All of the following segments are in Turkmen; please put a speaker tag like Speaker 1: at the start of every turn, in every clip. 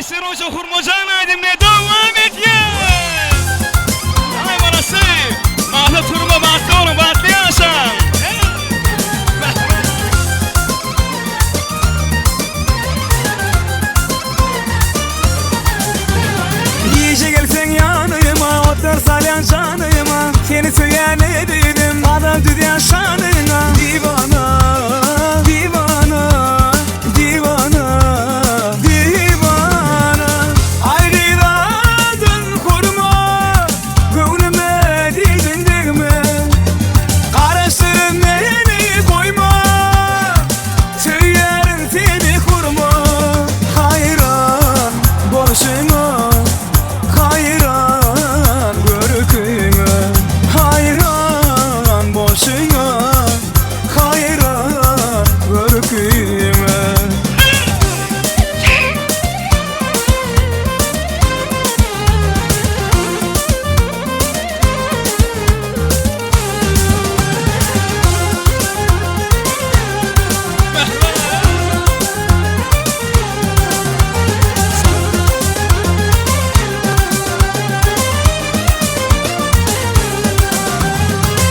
Speaker 1: Sesler bolsa Hurmajan aýdymyna dowam edýär. Aý balasy, Maksat Hurma bagtly boluň, bagtly ýaşaň.
Speaker 2: Gije gelseň ýanyma, otlar salýan janyma, Seni söýýän ezizim, gazal düzýän şanyňa. Diwana, diwana, diwana, diwana. Aý gyzadyn hurma, göwnüme diýdiň degme. Garaşdyryp meni goýma, Söýýärin seni hurma. Haýran bolşuňa, haýran görküňe. Haýran bolşuňa, haýran görküňe.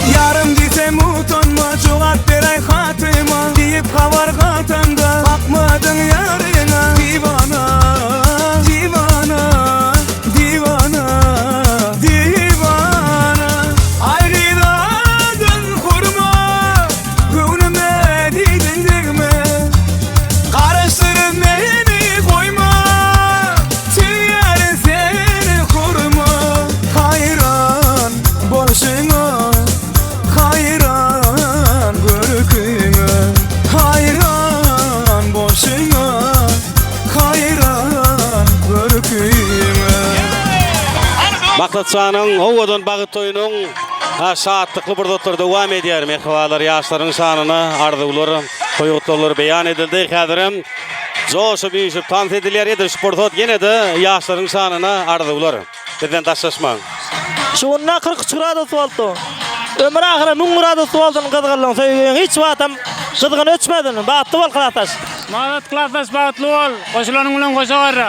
Speaker 2: Ýarym diýsem utanma, jogap beräý hatyma Diýip habar gatamda, bakmadyň ýaryňa Diwana, diwana, diwana, diwana Aý gyzadyn hurma, göwnüme diýdiň degme Garaşdyryp meni goýma, söýýärin seni hurma Haýran bolşuňa, haýran görküňe Haýran bolşuňa, haýran görküňe.
Speaker 3: Maksatjanyň owadan bagyt toýunyň şatlykly pursatlary dowam edýär. Mähribanlar, ýaşlaryň şanyna arzuwlar, toý gutlaglary beýan edildi. Häzirem joşup, üýşüp tans edilýär. Edil şu pursat ýene-de ýaşlaryň şanyna arzuwlar. Bizden daşlaşmaň.
Speaker 4: Şu günde 43 gradus boldy. Ömür ahyra 1000 gradus bolsun gyzgynlygyň söýgiň hiç wagtam gyzgyn öçmesin. Bagtly bol klasdaş.
Speaker 5: Maksat klasdaş bagtly bol. Goşulanyň bilen goşa garra.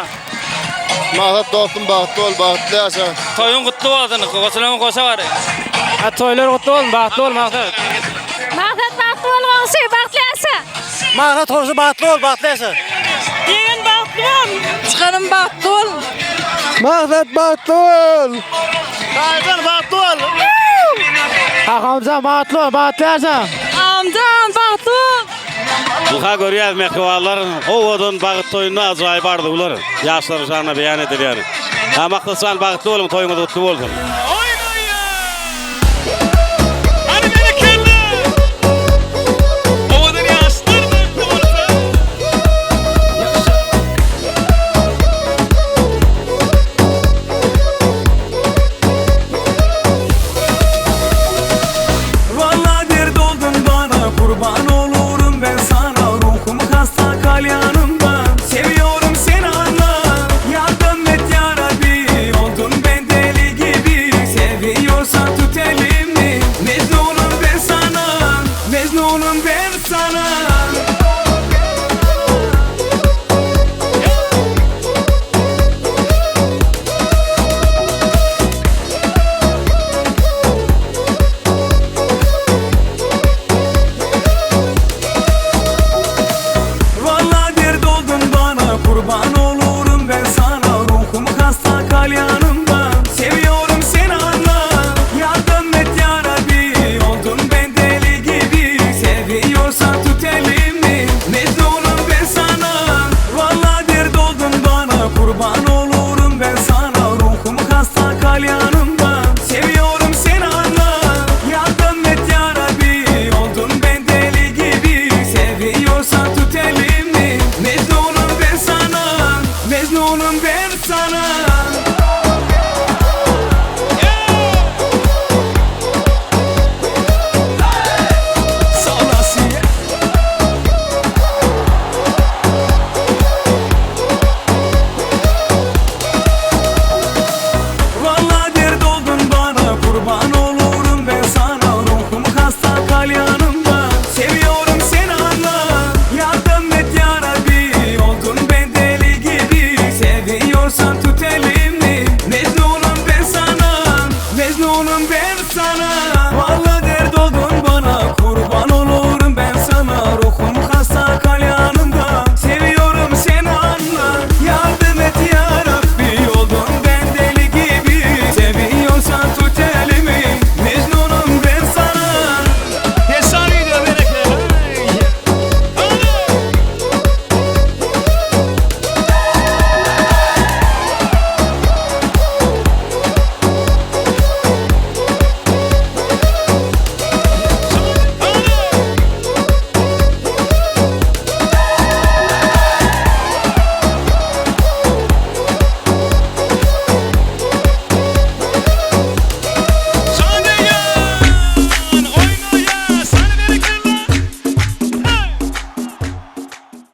Speaker 6: Maksat dostum bagtly bol, bagtly ýaşa.
Speaker 7: Toýuň gutly bolsun, goşulanyň goşa garra.
Speaker 5: Ha toýlar gutly bolsun, bagtly bol Maksat.
Speaker 8: Maksat bagtly bol goňşy, bagtly ýaşa.
Speaker 4: Maksat goňşy bagtly bol, bagtly ýaşa.
Speaker 8: Ýegen bagtly bol. Çykanym bagtly bol.
Speaker 4: Maksat bagtly bol. Taýjan bagtly bol. Kakamjan bagtly bol, bagtly ýaşa.
Speaker 8: Amjan bagtly bol.
Speaker 3: Ynha görýäs mähribanlar, owadan bagyt toýunda ajaýyp arzuwlar ýaşlaryň şanyna beýan edilýär. Ha Maksatjan bagtly boluň, toýuňyz gutly bolsun.